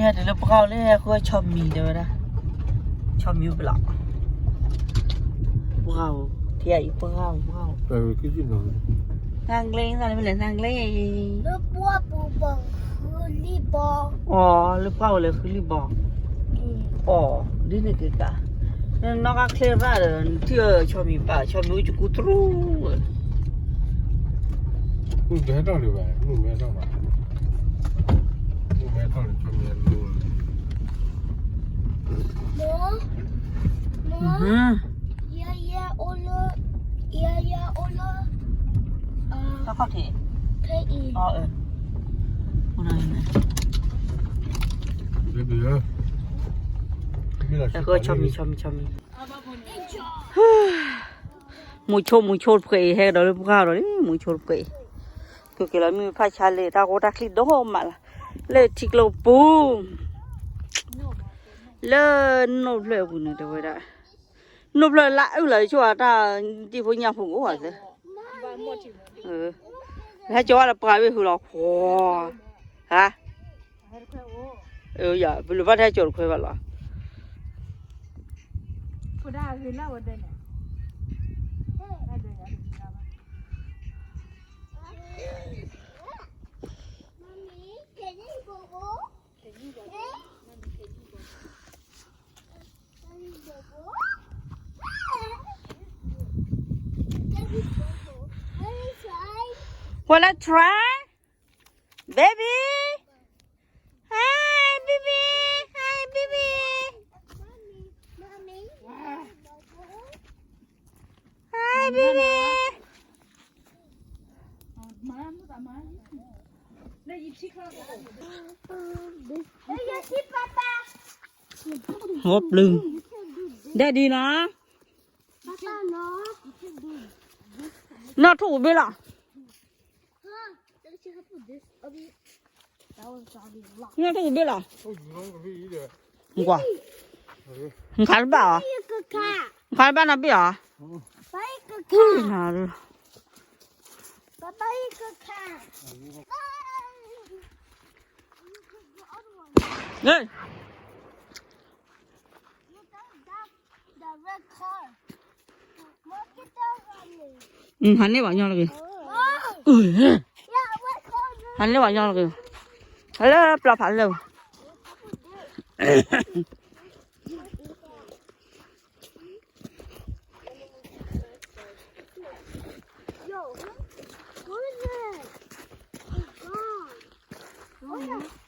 ဟဲတုၤလၢပှၢ်အိၣ်လၢဟဲဃုဆီမံၤတဲဝဲဒၣ်, ဆီမံၤအိၣ်ဖဲလဲၣ်, ပှၢ်အိၣ်, ထံအံၤပှၢ်အိၣ်ပှၢ်အိၣ်, နၢ်ကျဲသးလၢမ့ၢ်လဲၣ် နၢ်ကျဲ, လၢပှၢ်ပူၤပှၢ်ဃုလံၢ်ဘီ, အိၣ်လၢပှၢ်အိၣ်လဲၤဃုလံၢ်ဘီ, အိၣ်, ဒ်န့ၣ်က့ၤကး, နနီၣ်ဂၤချ့ရၣ်ဒီး နထံၣ်အီၤဆီမံၤပာ် ဆီမံၤအိၣ်ကကူထရူဝဲ မုၢ်မဲထီၣ်လံဘၣ်, မုၢ်မဲထီၣ်ဘၣ်, မုၢ်မဲထီၣ်လံ ဆီမံၤအလိၤလံ, မ့ၢ်, မ့ၢ်, ယဲယဲအိၣ်လၢ, ယဲယဲအိၣ်လၢ, တၢ်ခီၣ်ထံး, ဖဲအံၤ, အၢ, ဘ့ဘ့ၣ်ဧၢ, ဆီမံၤ ဆီမံၤ ဆီမံၤ မူဆိ မူဆိတဖှဲးအံၤ ဟဲကဒီးလၢပှၢ်ဒီးလံ မူဆိတဖှဲးအံၤ, ကက့ၤလီၤမုၢ်ဖးဆါလၢတၢ်ဂိၢ်တၢ်ချံဒိၣ်မးလီၤ, လၢထံကျိပူၤ, လၢနိၣ်ဖျၢၣ်အပူၤန့ၣ် တဲဝဲဒၣ်, နိၣ်ဖျၢၣ်လၢအုၣ်လီၤဆိအတၢ်ဒံၣ်ဖိညၣ်ဖိကအိၣ်ဝဲသ့, ဟဲကၠီၤဝဲလၢပှၢ်ဝ့ၢ်ဃုာ်လီၤ, ဟါ ပလူၤဘၣ်ထဲကၠီၤတခွဲဘၣ်လီၤ. Wanna try? Baby? Hi, baby. Hi, baby. Hi, baby. ဟိပျုၢ်, Daddy နီၤ, နီၢ်ထူၣ်ဘ့ၣ်လီၤ, နီၢ်ထူၣ်ဘ့ၣ်လီၤ, ကွၢ်, နခးတဘၣ်အီၤ, နခးတဘၣ်နီၢ်ဘ့ၣ်အီၤ, နၤ, Hey. ဟးန့ၢ်ဘၣ်ညီလီၤက့ၤ, ဟးန့ၢ်ဘၣ်ညီလီၤက့ၤ, ဟဲလၢပျီဖးလၢာ် Yo, what is it? It's gone.